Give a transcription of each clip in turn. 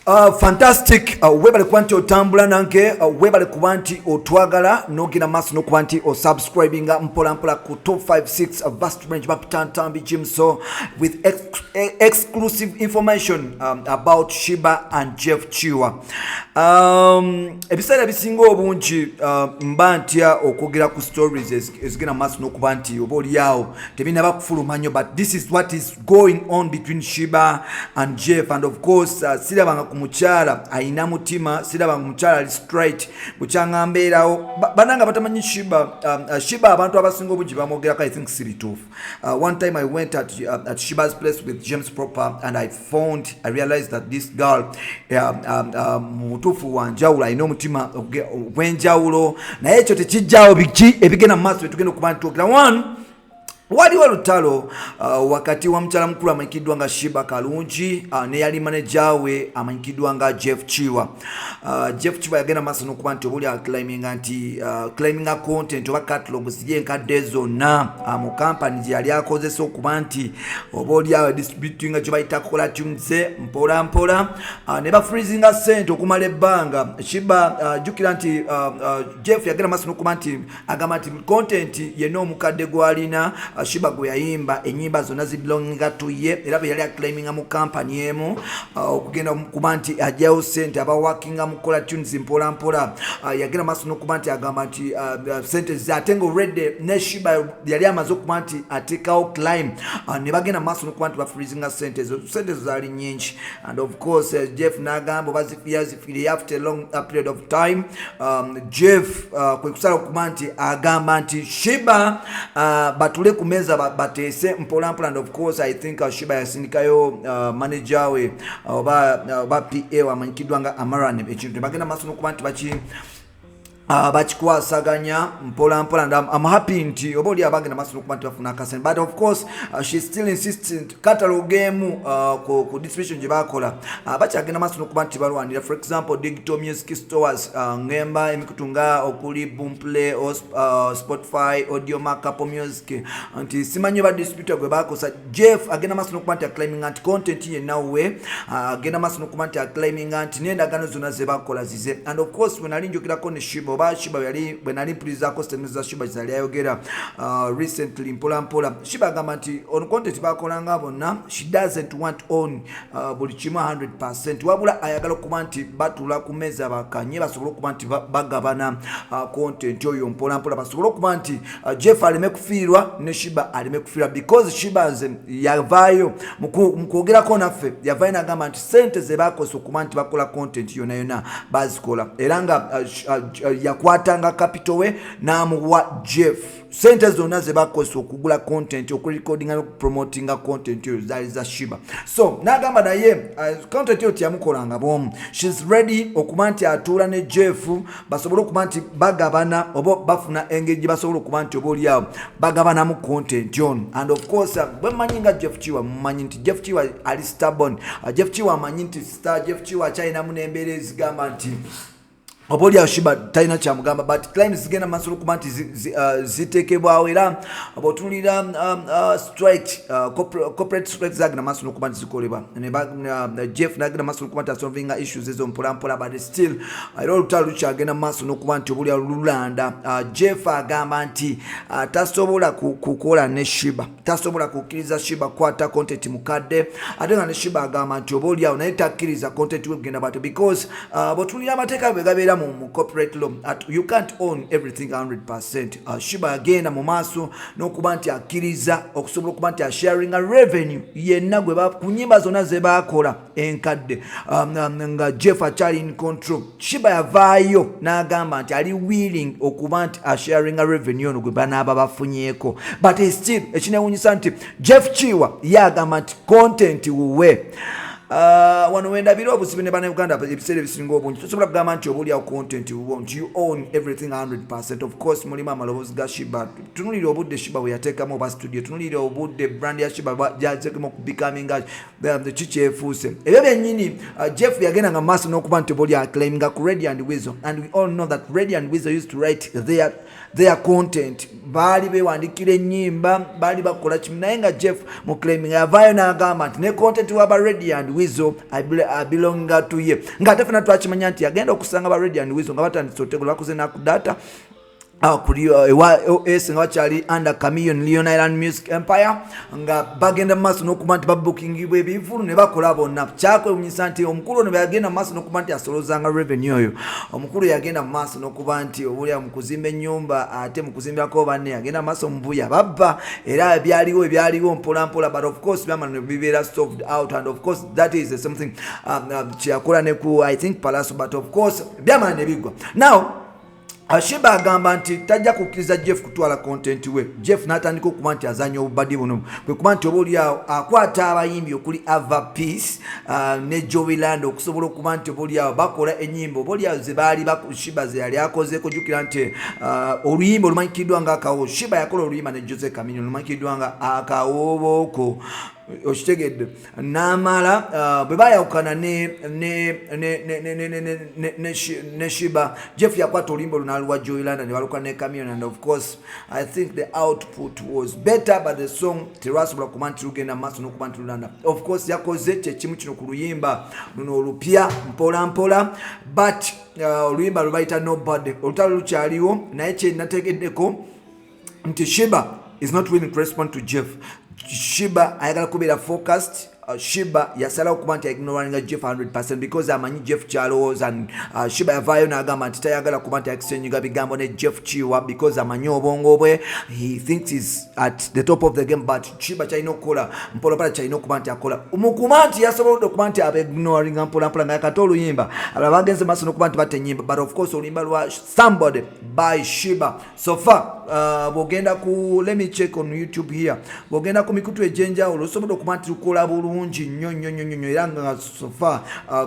Fantastic. Webale kuba nti otambula nange, webale kuba nti otwagala n'ogenda maaso n'okuba nti osubscribinga mpola mpola ku 256 Vast Range Bapitantambi Jimso with exclusive information about Sheebah and Jeff Kiwa. Ebiseera ebisinga obungi mba ntya okwogera ku stories ezigenda maaso n'okuba nti oba oliawo tebinaba kufuluma nnyo, but this is what is going on between Sheebah and Jeff. And of course, sirabanga ku mukyala ayina mutima, sirabanga mukyala ali straight bukyanga mbeerawo. Bananga batamanyi Sheebah, Sheebah abantu abasinga obungi bamwogerako, I think si bituufu. One time I went at Sheebah's place with James Proper and I realized that this girl mutuufu wanjawulo, alina omutima ogw'enjawulo, naye ekyo tekijjaawo biki ebigenda mu maaso byetugenda okuba nti twogera. One, waliwo olutalo wakati wa mukyala mukulu amanyikiddwa nga Sheebah Kalungi neyali manager we amanyikiddwa nga Jeff Kiwa. Jeff Kiwa yagenda maaso n'okuba nti obuli aclaiminga nti claiminga content oba catalog ziri enkadde zonna mu kampani gye yali akozesa okuba nti oba oli awo distributinga gye bayita Kola Tunes mpola mpola, ne bafreezinga sente okumala ebbanga. Sheebah, jjukira nti Jeff yagenda maaso n'okuba nti agamba nti content yenna omukadde gw'alina, Sheebah gwe yayimba ennyimba zonna zibelonginga to ye, era bwe yali aclaiminga mu kampani emu okugenda kuba nti ajjayo sente abawakinga mu Kola Tunes mpola mpola. Yagenda maaso n'okuba nti agamba nti sente ze, ate nga already ne Sheebah yali amaze okuba nti ateekawo claim, ne bagenda maaso n'okuba nti bafreezinga sente ezo. Sente ezo zaali nyingi, and of course, Jeff n'agamba oba zifiire after a long period of time. Jeff kwe kusala okuba nti agamba nti Sheebah batule ku mmeeza bateese mpola mpola. And of course, I think Sheebah yasindikayo manager we oba PA amanyikiddwa nga Amaran. Ekintu tebagenda maaso n'okuba nti bakikwasaganya mpola mpola, and I'm happy nti oba oli abagenda maaso n'okuba nti bafuna akasente, but of course, she still insisting catalog emu ku distribution gye bakola, bakyagenda maaso n'okuba nti balwanira. For example, digital music stores, ngemba emikutu nga okuli Boomplay, Spotify, Audiomack, Apple Music, nti simanyi oba distributor gwe bakosa. Jeff agenda maaso n'okuba nti aclaiminga nti content yenna we, agenda maaso n'okuba nti aclaiminga nti n'endagaano zonna ze bakola zize. And of course, bwe nali njogerako ne Sheebah, oba Sheebah yali, bwe nali mpulizaako statement za Sheebah zali ayogera recently, mpola mpola Sheebah agamba nti ono content bakolanga bonna, she doesn't want own buli kimu 100%, wabula ayagala okuba nti batula ku mmeeza bakanye basobole okuba nti bagabana content oyo mpola mpola, basobole okuba nti Jeff aleme kufiirwa ne Sheebah aleme kufiirwa, because Sheebah nze yavaayo mu kwogerako naffe, yavaayo nagamba nti sente ze bakosa okuba nti bakola content yonna yonna bazikola, era nga yakwatanga capital we n'amuwa Jeff. Sente zonna ze bakozesa okugula content, okurecordinga nokupromotinga content oyo zaali za Sheebah. So n'agamba naye content oyo teyamukolanga bwomu, she's ready okuba nti atuula ne Jeff basobole okuba nti bagabana oba bafuna engeri gye basobola okuba nti oba oliawo bagabanamu content ono. And of course, bwe mmanyi nga Jeff Kiwa, mumanyi nti Jeff Kiwa ali stubborn. Jeff Kiwa amanyi nti star Jeff Kiwa akyalinamu n'embeera ezigamba nti oba oli awo Sheebah talina kyamugamba, but claims zigenda maaso okuba nti ziteekebwawo. Era bw'otunuulira strike, corporate strike zagenda maaso n'okuba nti zikolebwa. Jeff nagenda maaso n'okuba nti asolvinga issues ezo mpolampola, but still era olutalo lukyagenda maaso n'okuba nti obuli lulanda. Jeff agamba nti tasobola kukola ne Sheebah, tasobola kukkiriza Sheebah kukwata content mukadde, ate nga ne Sheebah agamba nti oba oliawo naye takkiriza content we kugenda bwatyo, because bw'otunuulira amateeka bwe gabeera mu corporate law, you can't own everything 100%. Sheebah agenda mu maaso n'okuba nti akkiriza okusobola okuba nti asharinga revenue yenna gwe ku nyimba zonna ze baakola enkadde, nga Jeff akyali in control. Sheebah yavaayo n'agamba nti ali willing okuba nti asharinga revenue ono gwe banaaba bafunyeeko, but still ekinewunyisa nti Jeff Kiwa ye agamba nti content wuwe. Wano wendabira obuzibu ne Bannayuganda. Ebiseera ebisinga obungi tosobola kugamba nti oba oliawo content wuwo, nti you own everything 100%. Of course, mulimu amaloboozi ga Sheebah. Tunulira obudde Sheebah bwe yateekamu oba studio, tunulira obudde brand ya Sheebah gyateekemu okubecominga kikyefuuse. Ebyo byennyini Jeff yagendanga mu maaso n'okuba nti oba oli aclaiminga ku Radio and Weasel, and we all know that Radio and Weasel used to write their content. Baali bewandikira ennyimba, baali bakola kimu, naye nga Jeff mu claiming yavaayo n'agamba nti ne content waba Radio and Weasel abelonga to ye, ng'ate fena twakimanya nti yagenda okusanga ba Radio and Weasel nga batandise otegula, bakoze nakudata kuli ewa OS nga bakyali under Chameleone Leone Island Music Empire, nga bagenda mu maaso n'okuba nti babookingibwa ebivulu ne bakola bonna. Kyakwewunyisa nti omukulu ono bwe yagenda mu maaso n'okuba nti asolozanga revenue oyo, omukulu yagenda mu maaso n'okuba nti obulya mu kuzimba ennyumba, ate mu kuzimbako banne yagenda mu maaso mubuya babba. Era byaliwo ebyaliwo mpola mpola, but of course byamala ne bibeera solved out. And of course that is something kyeyakola ne ku, I think, Palaso, but of course byamala ne biggwa. Now Sheebah agamba nti tajja kukkiriza Jeff kutwala content we. Jeff n'atandika okuba nti azanya obubadi buno, kwe kuba nti oba oliawo akwata abayimbi okuli Ava Peace ne Jowy Landa okusobola okuba nti oba oliawo bakola enyimba oba oliawo ze baali Sheebah ze yali akozeeko. Jjukira nti oluyimba olumanyikiddwa nga Akawo, Sheebah yakola oluyimba ne Jose Chameleone olumanyikiddwa nga Akawobooko, okitegedde? N'amala bwe bayawukana ne Sheebah, Jeff yakwata oluyimba olwo n'aluwa Jowy Landa ne baluka ne Chameleone, and of course I think the output was better, but the song terwasobola kuba nti lugenda maaso n'okuba nti lulanda. Of course yakoze kyekimu kino ku luyimba luno olupya mpola mpola, but oluyimba lwe bayita Nobody, olutalo lukyaliwo. Naye kyenategeddeko nti Sheebah is not willing to respond to Jeff. Sheebah ayagala kubeera focused. Sheebah yasalawo okuba nti ignoringa Jeff 100 because amanyi Jeff kyalowooza. Sheebah yavaayo n'agamba nti tayagala kuba nti exchanginga bigambo ne Jeff Kiwa because amanyi obwongo bwe. He thinks he's at the top of the game, but Sheebah kyalina okukola mpolapola, kyalina okuba nti akola mukuma nti yasobolodde okuba nti abaignoringa mpolampola nga yakate oluyimba. Abalala bagenze maaso n'okuba nti batta enyimba, but of course oluyimba lwa Somebody by Sheebah so far, bw'ogenda ku, let me check on YouTube here, bw'ogenda ku mikutu egy'enjawulo osobola okuba nti lukola bulungi nnyo nnyo nnyo nnyo. Era nga so far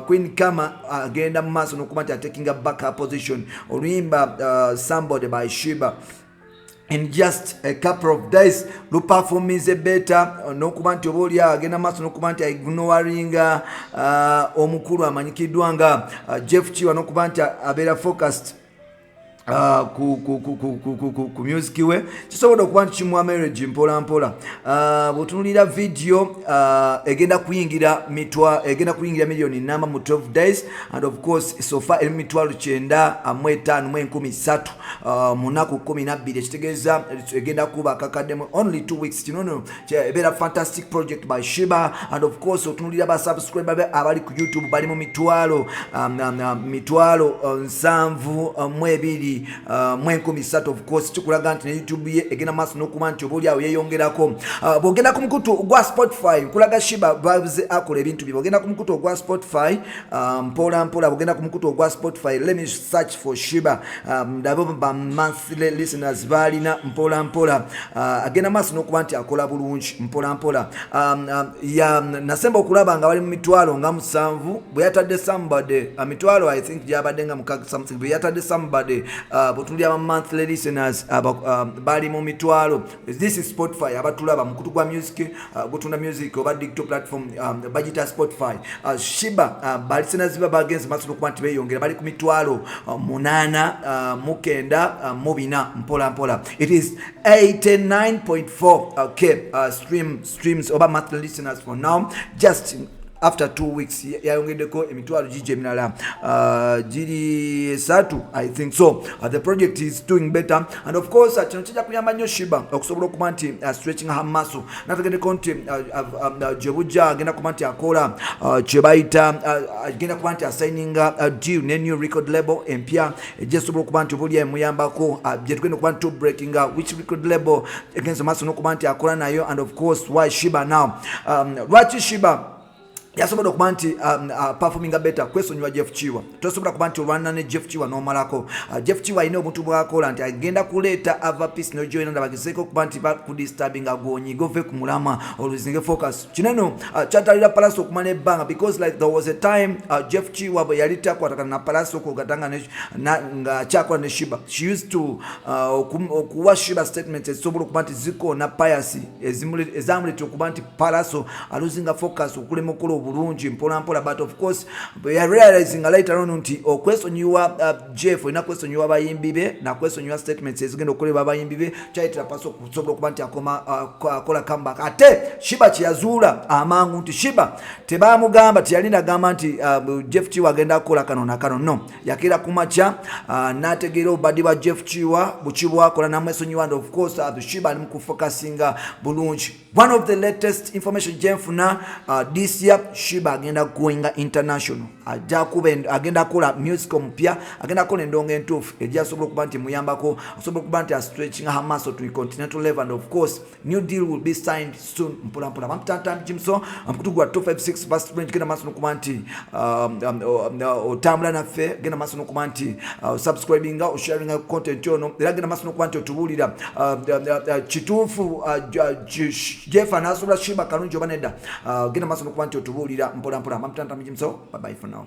Queen Kama agenda mu maaso n'okuba nti atakinga back her position. Oluyimba Somebody by Sheebah in just a couple of days luperforminze better n'okuba nti oba oli agenda maaso n'okuba nti ignoringa omukulu amanyikiddwa nga Jeff Kiwa n'okuba nti abeera focused ku music we. Kisobodde okuba nti kimuwa marriage mpola mpola. Bw'otunulira video egenda kuyingira mitwa, egenda kuyingira miliyoni namba mu 12 days, and of course so far eri 953,300 mu nnaku 12, ekitegeeza egenda kuba akakaddemu only 2 weeks. Kino no ebeera fantastic project by Sheebah. And of course otunulira ba subscriber be abali ku YouTube bali mu mitwalo 72 mu 300. Of course kikulaga nti ne YouTube ye egenda maaso n'okuba nti oba oliawo yeeyongerako. Bw'ogenda ku mukutu gwa Spotify, nkulaga Sheebah baze akola ebintu bye. Bw'ogenda ku mukutu ogwa Spotify, mpola mpola, bw'ogenda ku mukutu ogwa Spotify, let me search for Sheebah, ndabe ba monthly listeners balina. Mpola mpola agenda maaso n'okuba nti akola bulungi mpola mpola. Ya nasemba okulaba nga bali mu 700,000 bwe yatadde Somebody, mitwalo I think gyabadde nga mukaga something bwe yatadde Somebody. Bwetulya ba monthly listeners bali mu mitwalo, this is Spotify, abatulaba mukutu gwa music, gutunda music oba digital platform, bagita Spotify. Sheebah ba listeners ba bagenze maaso n'okuba nti beeyongera, bali ku 809 494. Mpola mpola it is 89.4 k streams oba monthly listeners for now. Just after 2 weeks yayongeddeko emitwalo gigi emirala giri esatu, I think so. The project is doing better, and of course kino kijja kuyamba nnyo Sheebah okusobola okuba nti stretching her muscle. Nategeddeko nti gye bujja agenda kuba nti akola kye bayita agenda kuba nti asigninga deal ne new record label empya ejesobola okuba nti obuli emuyambako. Gye tugenda okuba nti breakinga which record label egenza maaso n'okuba nti akola nayo, and of course why Sheebah now, lwaki Sheebah yasobodde okuba nti performinga better. Kwesonyiwa Jeff Kiwa. Tosobola kuba nti olwana ne Jeff Kiwa n'omalako. Jeff Kiwa alina obuntu bwakola nti agenda kuleeta Ava Peace nojoyina bagezeeko okuba nti bakudisturbinga gwonyiga ove ku mulamwa oluzinge focus. Kineno kyatalira Palaso okumala ebbanga because like there was a time Jeff Kiwa bwe yali takwatagana na Palaso okugatanga nga akyakola ne Sheebah, she used to okuwa Sheebah statement ezisobola okuba nti zikoona Pius, ezamuleetera okuba nti Palaso alosinga focus okulema okukola. Bulungi mpola mpola, but of course realizing later on nti okwesonyiwa Jeff, olina kwesonyiwa abayimbi be nakwesonyiwa statements ezigenda okukolebwa abayimbi be, kyayitira Pallaso okusobola okuba nti akoma akola comeback. Ate Sheebah kyeyazuula amangu nti Sheebah tebamugamba, teyali nagamba nti Jeff Kiwa agenda kukola kano nakano. No, yakeera ku makya n'ategeera obubadi bwa Jeff Kiwa buki bwakola, namwesonyiwa. And of course Sheebah ali mu kufocusinga bulungi. One of the latest information gyenfuna, this year Sheebah agenda goinga international, ajja kuba agenda kukola music omupya, agenda kukola endongo entuufu ejja asobola okuba nti muyambako osobola okuba nti astretching her muscle to continental level. And of course new deal will be signed soon. Mpola mpola, bampitantambi Jimso, omukutu gwa 256 Best Range. Genda maaso nokuba nti otambula naffe, genda maaso nokuba nti subscribinga, osharinga content ono, era genda maaso nokuba nti otubuulira kituufu Jeff anasobola Sheebah Karungi oba nedda. Genda maaso nokuba nti otubuulira mpola mpola. Bampitantambi Jimso, bye bye for now.